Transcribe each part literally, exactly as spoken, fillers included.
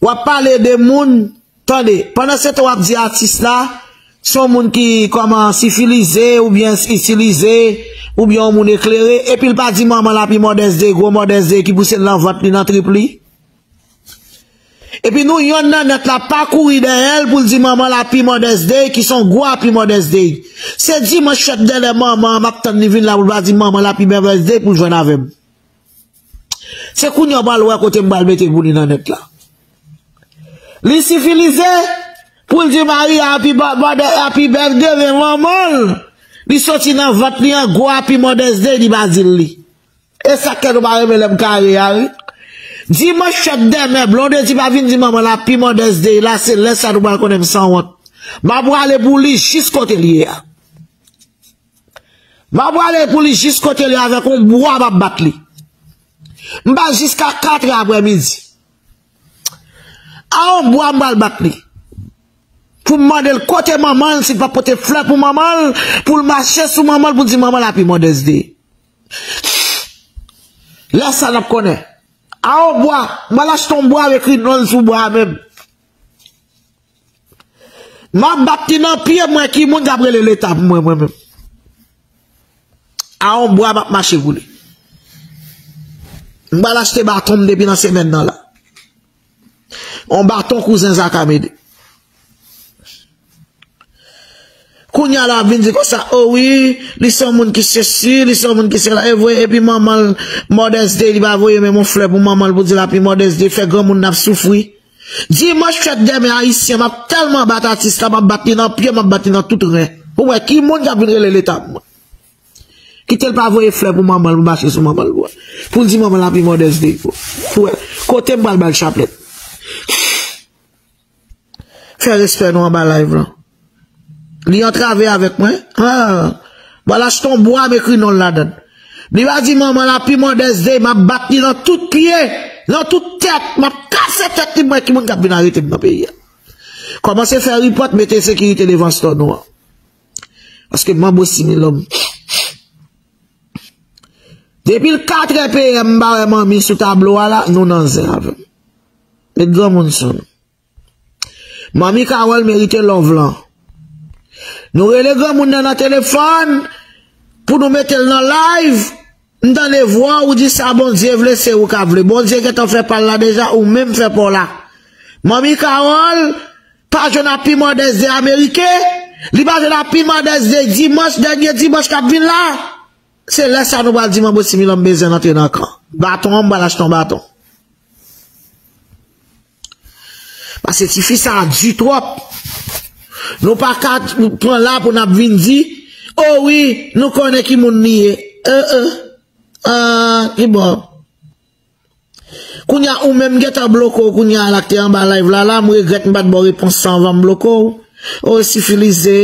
W ap pale de moun, tande, pandan se tan w ap di atis la, se yon moun ki kòman sifilize oubyen itilize, oubyen yon moun eklere, epi l pa di manman l Happy Mother's Day, gwo Mother's Day ki pouse l nan vant li, nan trip li. Epi nou yonn nan nèt la pa kouri dèyè l pou l di manman l Happy Mother's Day, ki se yon gwo Happy Mother's Day. Se dimanch fèt dèlè manman an, m ap tann li vin la pou l pa di manman l Happy Mother's Day pou l jwenn avè m. Se kounye a w pral wè kote m pral mete pou li nan nèt la. Li sifilize pou l di Maria Happy, ba- ba- Happy Birthday, men manman l, li soti nan vant li an gwo Happy Mother's Day, li pa di l li. E sa k fè nou pa renmen lè m kare a, wi. Dimanch fèt dèmen, Blondedy pa vin di manman l Happy Mother's Day la, se lè sa nou pral konnen m sanwont. M ap prale pou li jis kote l ye a. M ap prale pou li jis kote l ye avèk yon bwa m ap bat li. M bat jiska katrè aprèmidi. A yon bwa m pral bat li. Pou m mande l kote manman l, si l pa pote flè pou manman l, pou l mache sou manman l, pou l di manman l Happy Mother's Day. Lè sa n ap konnen. A yon bwa, m al achte yon bwa, m ekri non l sou bwa a menm. M ap bat li nan pye, mwen ki moun k ap rele leta pou mwen, mwen menm. A yon bwa, m ap mache pou li. M pral achte baton m depi nan semèn nan la. Yon baton kouzen Zaka mete. Kounye a la ap vin di konsa, o wi, li se yon moun ki sesi, li se yon moun ki sela, e vre, epi manman l, Mother's Day, li pa voye menm yon flè pou manman l pou di l Happy Mother's Day, fè granmoun nan ap soufri. Dimanch fèt dèmen ayisyen, m ap tèlman bat atis la, m ap bat li nan pye, m ap bat li nan tout ren. Pou wè ki moun k ap vin rele leta pou mwen. Kite l pa voye flè pou manman l, pou mache sou manman l, pou, pou l di manman l Happy Mother's Day, pou, pou wè kote m pral ba l chaplèt. Fè respè nou anba live lan. Li antrave avèk mwen. Ah. M al achte yon bwa, m ekri non l ladan l. Li pa di manman l Happy Mother's Day, m ap bat li nan tout pye, nan tout tèt, m ap kase tèt li, mwen ki moun k ap vin arete m nan peyi a. Kòmanse fè report, mete sekirite devan store nou an. Paske m anbo similòm. Depi l katrè P M m pa wè manmi sou tablo a la, nou nan zen avè m. Met granmoun sou nou. Manmi Carole merite love lan. Nou rele granmoun nan nan telefòn pou nou mete l nan live. M tande vwa w, ou di sa Bondye vle, se ou k ap vle. Bondye gentan fè pa l la deja, ou menm fè pa w la. Manmi Carole pa jwenn Happy Mother's Day ameriken, li pa jwenn Happy Mother's Day dimanch, dènye dimanch k ap vin la. Se lè sa nou pral di manbo Similòm bezwen antre nan kan. Baton an, m pral achte yon baton. Paske tifi sa a di twòp. Nou pa ka pran la pou n ap vin di, o wi, nou konnen ki moun li ye. Euh, euh. Ah, ki bò. Kounye a, ou menm gentan bloke w, kounye a la k te anba live la, la, m regrèt m pa t ba w repons sa anvan m bloke w. O, sifilize,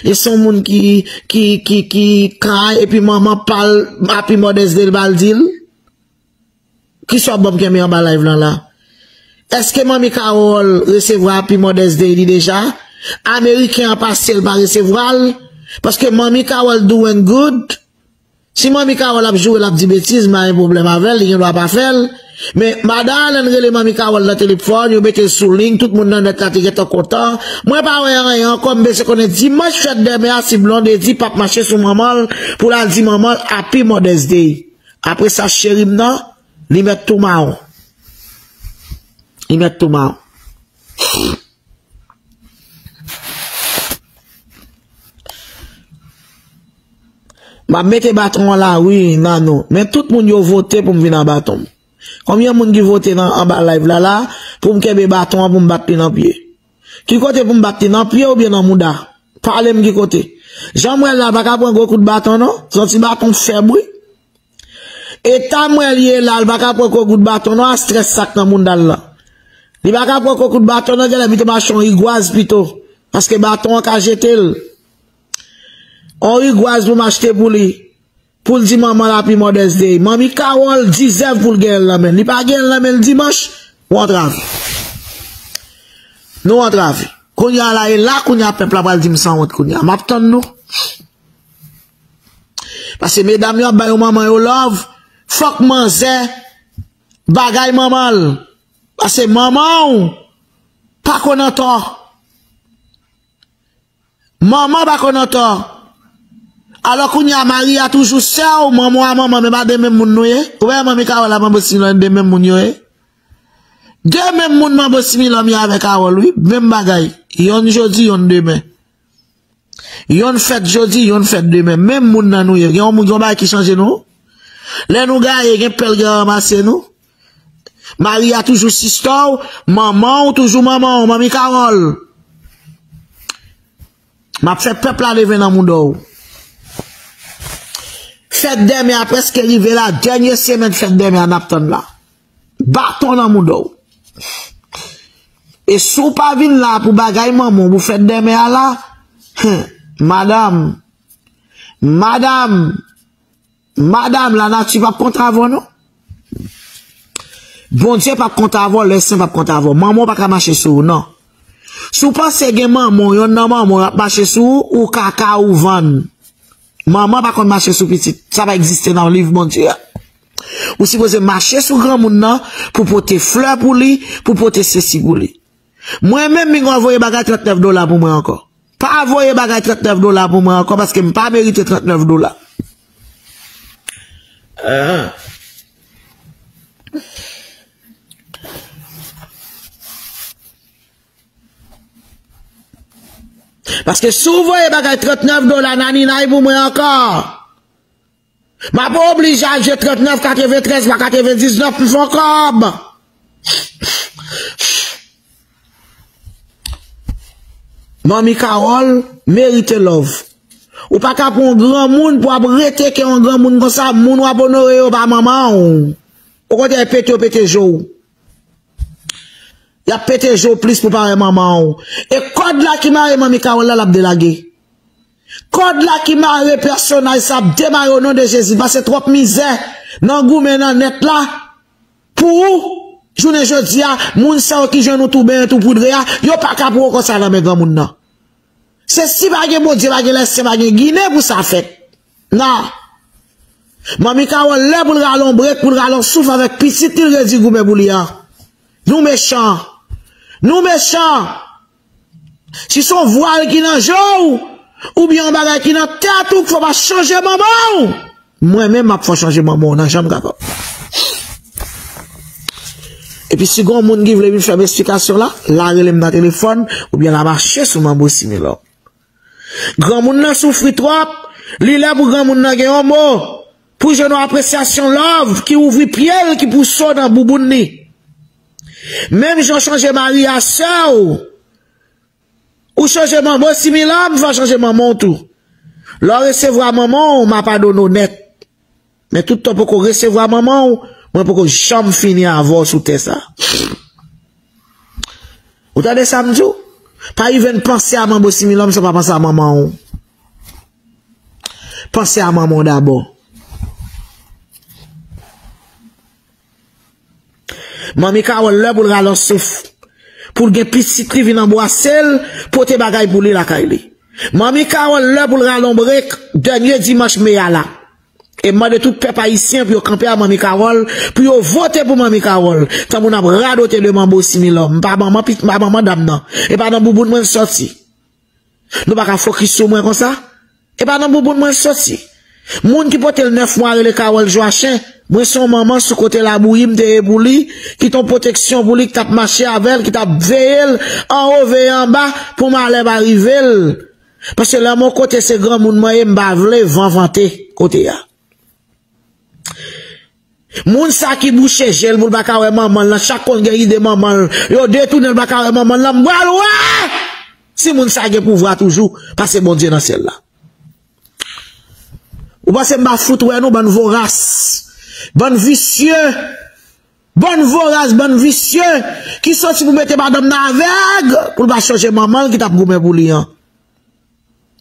e se yon moun ki, ki, ki, ki kay, epi manman pa l, Happy Mother's Day, l pa l di l. Kisa w ap ban m kenbe anba live lan la? Èske Manmi Carole resevwa Happy Mother's Day li deja? Ameriken an pase l pa resevwa l? Paske Manmi Carole doing good. Si Manmi Carole ap joure, l ap di betiz, m pa gen pwoblèm avè l, li gen dwa pa fè l. Men, madan Allen rele Manmi Carole nan telefòn, yo mete l sou liy, tout moun nan nèt la te gentan kontan. Mwen pa wè anyen ankò, m bezwen konnen dimanch fèt dèmen a si Blondedy p ap mache sou manman l pou l al di manman l Happy Mother's Day. Apre sa, cheri m nan, li mèt tou mawon. Li mèt tou mawon. M ap mete baton an la, wi, Nano. Men tout moun yo vote pou m vin a baton m. Konbyen moun ki vote nan, anba live la, la, pou m kenbe baton an, pou m bat li nan pye? Ki kote pou m bat li, nan pye oubyen nan mouda? Pale m ki kote. Jan m wè l la, l pa ka pran gwo kout baton, non. Se yon ti baton fèb, wi. Eta m wè l ye la, l pa ka pran gwo kout baton, non, a strès sa k nan mouda l lan. Li pa ka pran gwo kout baton, non, genlè pito m achte yon rigwaz pito. Paske baton an ka jete l. Yon rigwaz pou m achte pou li. Pou l di manman l Happy Mother's Day. Manmi Carole dizèv pou l genyen l nan men l. Li pa genyen l nan men l dimanch, ou antrave. Nou antrave. Kounye a la, e la kounye a pèp la pral di m sanwont kounye a. M ap tann nou. Paske medam yo ap ba yo manman yo love. Fòk manzè bagay manman l. Paske manman w pa konn antò. Manman pa konn antò. Alò kounye a mari a toujou sè w, manman w a manman, men pa de menm moun nou ye. Ou wè manmi Kawòl la, manbo Similòm, de menm moun yo ye. De menm moun manbo Similòm ye avè Kawòl, wi. Menm bagay. Yonn jodi, yonn demen. Yonn fèt jodi, yonn fèt demen. Menm moun nan nou ye. Gen yon moun, gen yon bagay ki chanje nou. Lè nou gaye, gen pèl gen ranmase nou. Mari a toujou sistè w, manman w toujou manman w, manmi Kawòl. M ap fè pèp la leve nan mouda w. Fèt dèmen a prèske rive la, dènye semèn fèt dèmen a n ap tann la. Baton nan mouda w. E si w pa vin la pou bagay manman w, pou fèt dèmen a la, hen, madanm, madanm, Madanm, lanati p ap kontre avè w, non. Bondye p ap kontre avè w, lèsen p ap kontre avè w. Manman w pa ka mache sou ou, non. Si w panse gen manman w, yonn nan manman w ap mache sou ou, ou kaka ou vann. Manman pa konn mache sou pitit. Sa pa egziste nan liv Bondye a. Ou sipoze mache sou granmoun nan pou pote flè pou li, pou pote sesi pou li. Mwen menm, m gen dwa voye bagay trannèf dola pou mwen ankò. Pa voye bagay trannèf dola pou mwen ankò, paske m pa merite trannèf dola. Ahan. Paske si w voye bagay trannèf dola naninay pou mwen ankò, m ap oblije al jwe trannèf, katreventrèz pa katrevendiznèf pou fè yon kòb. Manmi Kawòl merite love. Ou pa ka pran yon granmoun pou ap rete ke yon granmoun konsa, moun w ap onore yo pa manman w. Okontrè, pete yo pete je w. Y ap pete je w plis pou parèy manman w. E kòd la ki mare manmi Kawòl la, l ap delage. Kòd la ki mare pèsonaj sa ap demare o non de Jezi. Pase twòp mizè nan goumen nan nèt la. Pou ou, jounen jodi a, moun sa yo ki jwenn ou tou benyen, tou poudre a, yo pa ka pran w konsa nan men granmoun nan. Se si pa gen Bondye, pa gen lèsen, pa gen Ginen pou sa fèt. Non. Manmi Kawòl lè pou l rale yon brek, pou l rale yon souf avèk pitit li l redi goumen pou li an. Nou mechan. Nou mechan. Si se yon vwal ki nan je w, oubyen yon bagay ki nan tèt ou, fò w pa chanje manman w. Mwen menm, m ap fè w chanje manman w nan janm kapab. Epi si gen yon moun ki vle vin fè m esplikasyon la, la rele m nan telefòn, oubyen la mache sou manbo Similòm. Granmoun nan soufri twòp, li lè pou granmoun nan gen yon mo, pou jwenn yon apresyasyon love ki ouvri pye l, ki pouse w nan bouboun li. Menm jan w chanje mari a sè w, ou chanje manbo Similòm, fò w chanje manman w tou. Lè w resevwa manman w, m a padone w nèt. Men tout tan w poko resevwa manman w, mwen poko janm fini avè w sou tè sa. Ou tande sa m di w? Pa rive n panse a manbo Similòm san w pa panse a manman w. Panse a manman w dabò. Manmi Kawòl lè pou l rale yon souf. Pou l gen pitit li vin anbwase l, pote bagay pou li lakay li. Manmi Kawòl lè pou l rale yon brek, dènye dimanch me a la. E m mande tout pèp ayisyen pou yo kanpe a Manmi Kawòl, pou yo vote pou Manmi Kawòl. Tankou n ap radote de manbo Similòm. M pa manman pit-, m pa manman dam nan. E pa nan bouboun mwen l sòti. Nou pa ka fokis sou mwen konsa. E pa nan bouboun mwen l sòti. Moun ki pote l nèf mwa rele Kawòl Jwachen. Mwen se yon manman sou kote labouyi m te ye pou li, ki te yon pwoteksyon pou li, ki t ap mache avè l, ki t ap veye l anwo, veye anba, pou malè pa rive l. Paske lè m yon kote se granmoun mwen ye, m pa vle van vante kote a. Moun sa ki bouche je l pou l pa ka wè manman l lan, chak konn gen ide manman l, yo detounen l pa ka wè manman l lan, m pral wè si moun sa gen pouvwa toujou pase Bondye nan syèl la. Ou panse m pa fout wè nou, bann voras, bann visye, bann voras, bann visye ki soti pou mete madanm nan avèg pou l pa chanje manman l ki t ap goumen pou li an.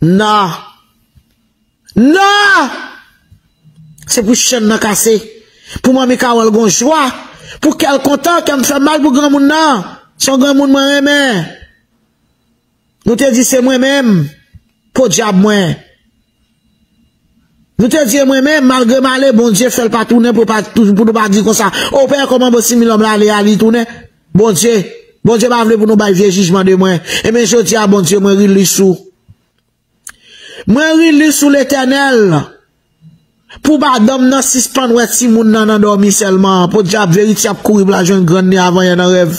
Non. Non! Se pou chenn nan kase. Pou Manmi Kawòl gon jwa. Pou kè l kontan, kè m fè mal pou granmoun nan. Se yon granmoun mwen renmen. Nou te di se mwen menm. Podyab mwen. Nou te di e mwen menm, malgre m ale, Bondye fè l pa tounen pou pa, pou nou pa di konsa. O pè, kòman manbo Similòm la ale a, li tounen? Bondye, Bondye pa vle pou nou bay vye jijman de mwen. Ebyen, jodi a, Bondye, mwen release ou. Mwen release ou, Letènèl. Pou madanm nan sispann wè timoun nan nan dòmi sèlman. Podyab, Verity ap kouri pou l al jwenn grann li avan yè nan rèv.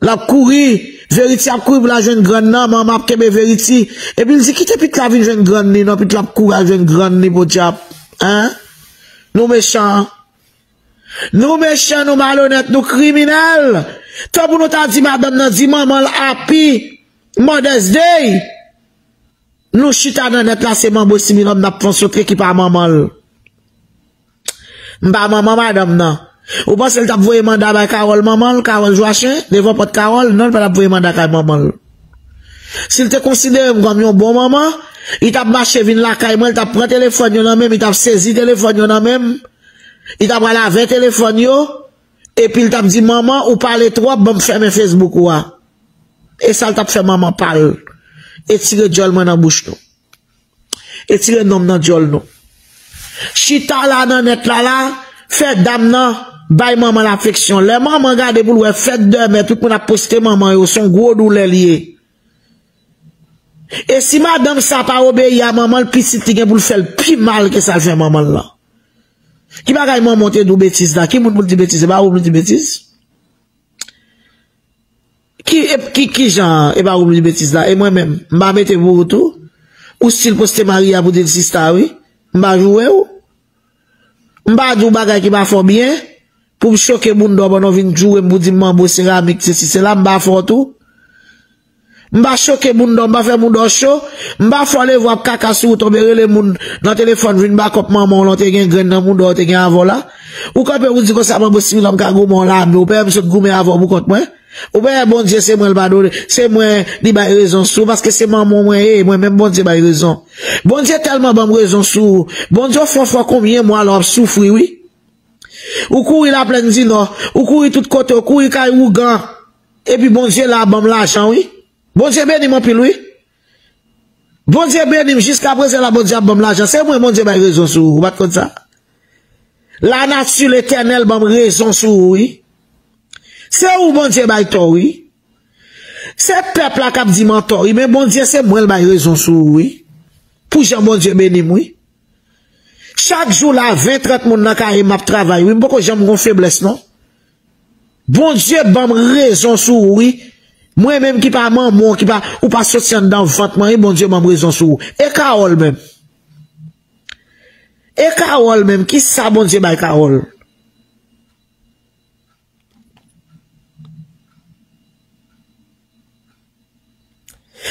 L ap kouri, Verity ap kouri pou l al jwenn grann nan, manman ap kenbe Verity. Epi l di, "Kite pit la vin jwenn grann li, non, pit la ap kouri al jwenn grann li, podyab." Hein? Nou mechan. Nou mechan, nou malonèt, nou kriminèl. Tan pou nou ta di madanm nan, di manman l happy Mother's Day. Nou chita nan nèt la, se manbo similòm n ap fè yon sot ki pa manman l. M pa manman madanm nan. Ou panse l t ap voye manda bay Carole manman l, Carole Joachin, devan pòt Carole? Non, l pa t ap voye manda kay manman l. Si l te konsidere m kòm yon bon manman, li t ap mache vin lakay mwen, li t ap pran telefòn yo nan men m, li t ap sezi telefòn yo nan men m, li t ap al avè telefòn yo, epi l t ap di, "Manman, ou pale twòp, ban m fèmen Facebook ou a." E sa l t ap fè manman pa l. E tire djòl mwen nan bouch nou. E tire non m nan djòl nou. Chita la nan nèt la la, fè dam nan bay manman l afeksyon. Lè manman gade pou l wè fèt dèmen, tout moun ap poste manman yo, se yon gwo doulè l ye. E si madanm sa pa obeyi a manman l, pitit li gen pou l fè l pi mal ke sa l fè manman l lan. Ki bagay manman w te di w betiz la? Ki moun pou l di betiz? E pa ou pou l di betiz? Ki, e, ki, ki jan e pa ou pou l di betiz la? E mwen menm, m pa mete pou ou tou? Ou still poste Maria pou di l sista, wi. M pa joure w. M pa di w bagay ki pa fè w byen. Pou m choke bounda w pandan w vin joure m pou di m manbo seramik, sesi, sela, m pa fè w tou. M pa choke bounda w, m pa fè bounda w cho. M pa fè w leve w ap kaka sou wout, w tonbe rele moun nan telefòn, vin bakòp manman w lan, w te gen grenn nan bounda w, w te gen avè w la. Ou kanpe, ou di konsa, manbo similòm ka goumen w lame, ou pè m sot goumen avè w pou kont mwen. Ou pè Bondye, se mwen l padone, se mwen li bay rezon sou, paske se manman w mwen ye, mwen menm Bondye bay rezon. Bondye tèlman ban m rezon sou ou. Bondye, w fè w fè konbyen mwa la w ap soufri, wi. Ou kouri Laplèn di Nò, ou kouri tout kote, ou kouri kay ougan. Epi Bondye la ban m lajan, wi. Bondye beni m anpil, wi. Bondye beni m jiska prezan la, Bondye ap ban m lajan. Se mwen Bondye bay rezon sou ou, ou pa t konn sa? Lanati, Letènèl ban m rezon sou ou, wi. Se ou Bondye bay tò, wi. Se pèp la k ap di m antò, wi, men Bondye se mwen l bay rezon sou ou, wi. Pou jan Bondye beni m, wi. Chak jou la, ven, trant moun nan kay m ap travay, wi, m poko janm gon feblès, non. Bondye ban m rezon sou ou, wi. Mwen menm ki pa manman w, ki pa, ou pa soti anndan vant mwen, wi, Bondye ban m rezon sou ou. E Carole menm? E Carole menm, kisa Bondye bay Carole?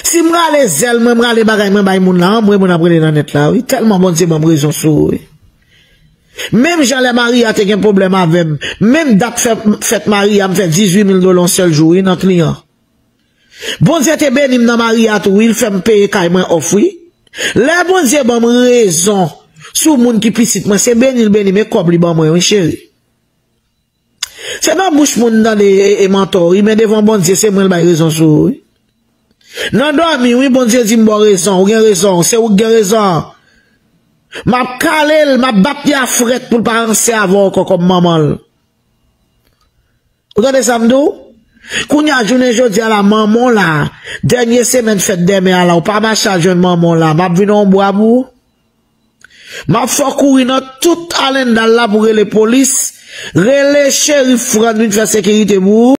Si m rale zèl mwen, m rale bagay mwen bay moun la, anmwe moun ap rele nan nèt la, wi. Tèlman Bondye ban m rezon sou ou, wi. Menm jan lè Maria te gen pwoblèm avè m, menm dat fè, fèt Maria, m fè dizuit mil dola yon sèl jou, wi, nan kliyan. Bondye te beni m nan Maria tou, wi, l fè m peye kay mwen òf, wi. Lè Bondye ban m rezon sou moun ki pitit mwen, se beni l beni m, e kòb li ban mwen, wi, cheri. Se nan bouch moun m tande e, e, e mantò, wi, men devan Bondye, se mwen l bay rezon sou ou, wi. Nan dòmi, wi, Bondye di m ba w rezon, ou gen rezon, se ou k gen rezon. M ap kale l, m ap bat li a frèt pou l pa ranse avè w ankò kòm manman l. Ou tande sa m di w? Kounye a, jounen jodi a la, manman w la, dènye semèn fèt dèmen a la, ou pa mache al jwenn manman w la, m ap vin yon bwa pou ou. M ap fè w kouri nan tout Alendal la pou rele polis, rele cherif Fran vin fè sekirite pou ou.